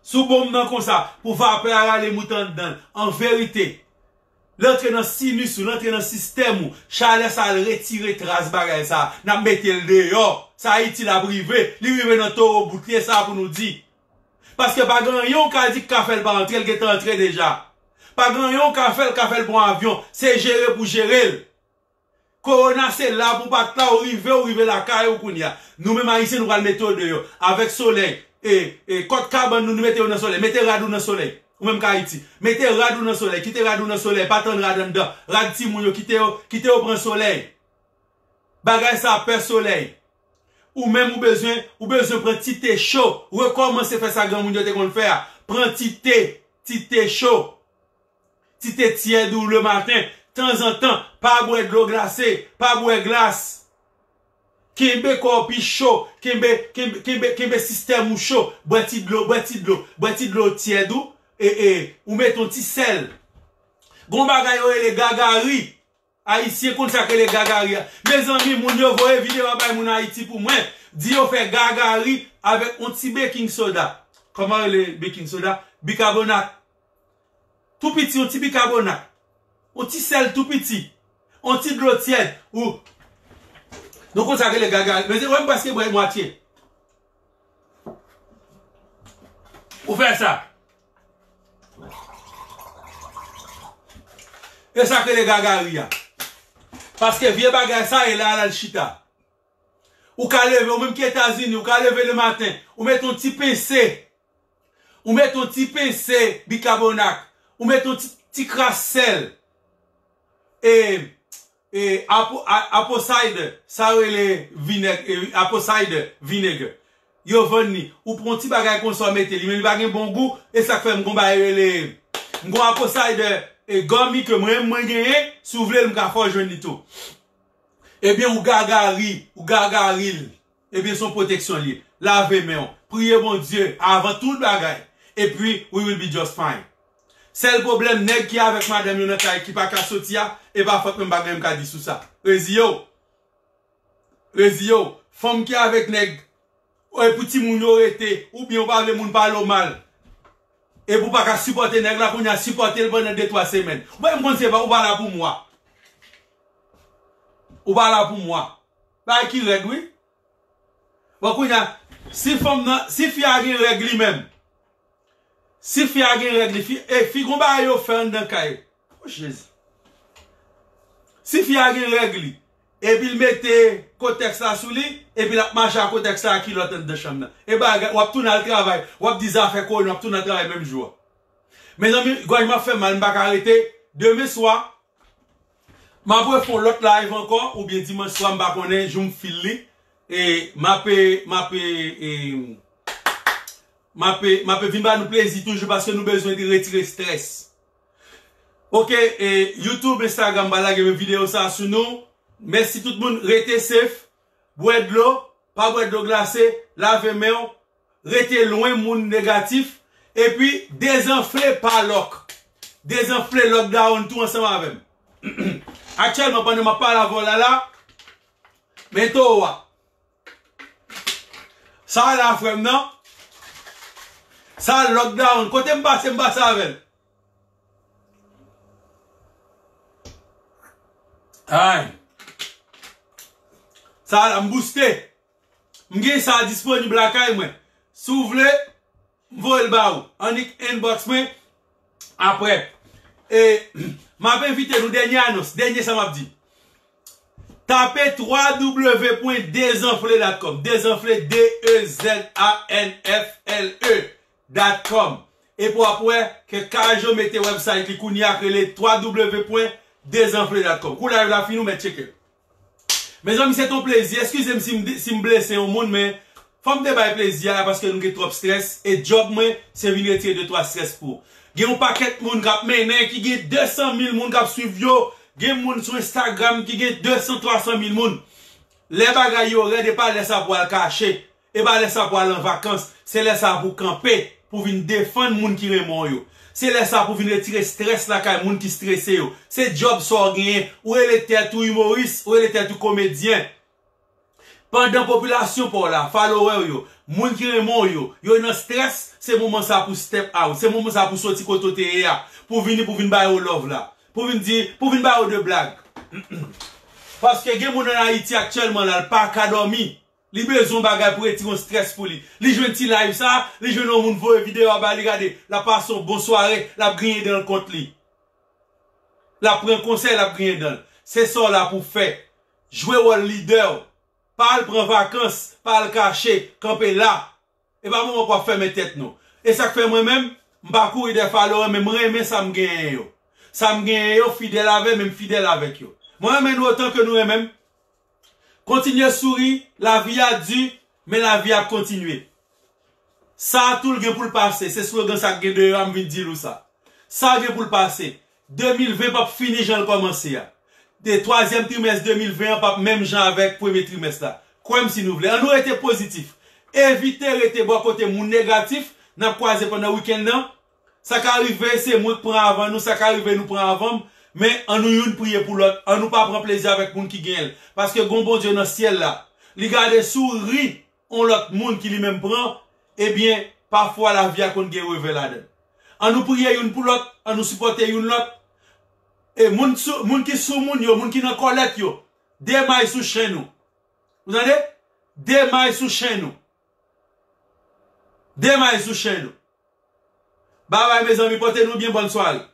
sou bonm nan konsa, pou vapè a rale moute anndan l. An verite, l antre nan sinis ou, l antre nan sistèm ou, chalè sa a al retire tras bagay sa a, n ap mete l deyò. Sa Ayiti l ap rive, li rive nan towo bout li, e sa pou nou di. Paske pa gen anyen w ka di k ka fè l pa antre, l gentan antre deja. Pa gen anyen w ka fè l, ka fè l pran avyon, se jere pou jere l. Kowona se la pou pa t la, ou rive, ou rive lakay ou kounye a. Nou menm Ayisyen, nou pral mete w deyò. Avèk solèy, e, e, kòt kabann nou, nou mete yo nan solèy. Mete rad ou nan solèy. Ou menm k Ayiti. Mete rad ou nan solèy. Kite rad ou nan solèy. Pa tann rad anndan. Rad timoun yo, kite yo, kite yo pran solèy. Bagay sa a pè solèy. Ou menm ou bezwen, ou bezwen pran ti te cho. Rekòmanse fè sa granmoun yo te konn fè a. Pran ti te, ti te cho. Ti te tyèd ou lematen, tanzantan, pa bwè dlo glase, pa bwè glas. Kenbe kò w pi cho, kenbe, kenbe, kenbe, kenbe sistèm ou cho. Bwè ti dlo, bwè ti dlo, bwè ti dlo tyèd ou, e, e, ou mete yon ti sèl. Gon bagay yo rele gagari. Ayisyen konn sa k rele gagari a. Mezanmi, moun yo voye videyo a bay moun Ayiti pou mwen. Di yo fè gagari avèk yon ti baking soda. Kòman rele baking soda? Bikabonat. Tou piti, yon ti bikabonat. Yon ti sèl tou piti. Yon ti dlo tyèd. Ou, nou konn sa k rele gagari. Mezanmi, wè m prèske bwè mwatye. Ou fè sa. E sa k rele gagari a. Paske vye bagay sa e la al chita. Ou ka leve, ou menm ki Etazini, ou ka leve lematen, ou mete yon ti pense, ou mete yon ti pense bikabonat, ou mete yon ti, ti kras sèl. E e, apo, a, aposayde, sa yo rele vinèg, e, aposayde, vinèg. Yo vann li. Ou pran ti bagay konsa, w mete li, men li pa gen bon gou, e sa k fè m gon bagay rele, m gon aposayde, e, gummy ke mwen, mwen genyen, si w vle l, m ka fè w jwenn li tou. Ebyen, ou gagari, ou gagari l. Ebyen, se yon pwoteksyon li ye. Lave men w. Priye Bondye avan tout bagay. Epi, we will be just fine. Sèl pwoblèm, nèg ki avèk madanm yo nan kay ki pa ka soti a, e pa fòt mwen, m pa gen m ka di sou sa. Reziye w. Reziye w. Fanm ki avèk nèg, e pou timoun yo rete, oubyen ou pa vle moun pale w mal. Epi ou pa ka sipòte nèg la, kounye a sipòte l pandan de, twa semèn. Ou pa menm konn se pa, ou pa la pou mwa. Ou pa la pou mwa. Bagay ki rèd, wi. Bon, kounye a, si fanm nan, si fi a gen règ li menm, si fi a gen règ li, fi, e fi gon bagay yo fè anndan kay. O Jezi. Si fi a gen règ li, epi l mete kotèks la sou li, epi l ap mache ak kotèks la ak kilòt anndan chanm nan. E bagay, w ap tounen al travay, w ap di zafè kòwona, w ap tounen al travay menm jou a. Mezanmi, gòj m ap fè mal, m pa ka rete. Demen swa, m ap refè yon lòt live ankò, oubyen dimanch swa, m pa konnen, jou m fil li. E m ape, m ape, e, m ape, m ape vin ba nou plezi toujou paske nou bezwen de retire strès. Oke, e, YouTube, Instagram, m pral lage men videyo sa sou nou. Mèsi tout moun, rete safe, bwè dlo, pa bwè dlo glase, lave men w, rete lwen moun negatif, epi dezanfle pa lòk. Dezanfle lockdown tou ansanm avè m. Aktyèlman, pandan m ap pale avè w la la, men towo a. Sa la, frè m nan. Sa lockdown. Kote m pase, m pase avè l. Ay. Sa la, m booste. M gen sa disponib lakay mwen. Si w vle, m voye l ba ou. Annik inbox mwen. Apre, e, m ap envite nou, dènye anons, dènye sa m ap di. Tape w w w pwen dezanfle dot com. Dezanfle, D E Z A N F L E dot com. Epi w ap wè ke Kajo mete website li kounye a k rele w w w pwen dezanfle dot com. Kou live la fini, ou mèt tcheke l. Mezanmi, se t on plezi. Eskize m si m, si m blese yon moun, men fò m te bay plezi a paske nou gen twòp strès. E djòb mwen, se vin retire de twa strès pou ou. Gen yon pakèt moun k ap mennen, ki gen de san mil moun k ap swiv yo. Gen moun sou Instagram ki gen de san, twa san mil moun. Lè bagay yo rèd, e pa lè sa pou al kache. E pa lè sa pou al an vakans, se lè sa pou kanpe, pou vin defann moun ki renmen w yo. Se lè sa pou vin retire strès lakay moun ki strese yo. Se djòb sa w genyen, ou rele tèt ou imoris, ou rele tèt ou komedyen. Pandan popilasyon pa w la, follower w yo, moun ki renmen w yo, yo nan strès, se moman sa pou step out, se moman sa pou soti kote w te ye a, pou vini, pou vin ba yo love la, pou vin di, pou vin ba yo de blag. Paske gen moun ann Ayiti aktyèlman la, l pa ka dòmi. Li bezwen yon bagay pou retire yon strès pou li. Li jwenn ti live sa, li jwenn yon moun voye videyo a ba li gade. L ap pase yon bon sware, l ap griyen dan l kont li. L ap pran konsèy, l ap griyen dan l. Se sa w la pou fè. Jwe wòl lidè w. Pa al pran vakans, pa al kache, kanpe la. E pa moman pou w ap fèmen tèt nou. E sa k fè mwen menm, m pa kouri dèyè follower, men m renmen sa m genyen yo. Sa m genyen yo fidèl avè m, e m fidèl avèk yo. Mwen renmen nou otan ke nou renmen m. Kontinye souri, lavi a di, men lavi ap kontinye. Sa a tou l gen pou l pase, se slogan sa k gen deyò a, m vin di l ou sa. Sa a gen pou l pase. De mil ven p ap fini jan l kòmanse a. De twazyèm trimès de mil ven an p ap menm jan avèk premye trimès la. Kwè m si nou vle. Ann nou rete pozitif. Evite rete bò kote moun negatif. N ap kwaze pandan wikenn nan. Sa ka rive se mwen k pran avan nou, sa ka rive nou pran avan m, men annou youn priye pou lòt, annou pa pran plezi avèk moun ki genyen l. Paske gon Bondye nan syèl la, li gade souri on lòt moun ki li menm pran, ebyen, pafwa lavi a konn gen revè ladan l. Annou priye youn pou lòt, annou sipòte youn lòt. E moun, sou, moun ki sou moun yo, moun ki nan kòlèt yo, demay sou chenn ou. Ou tande? Demay sou chenn ou. Demay sou chenn ou. Babay, mezanmi, pote nou byen, bòn sware.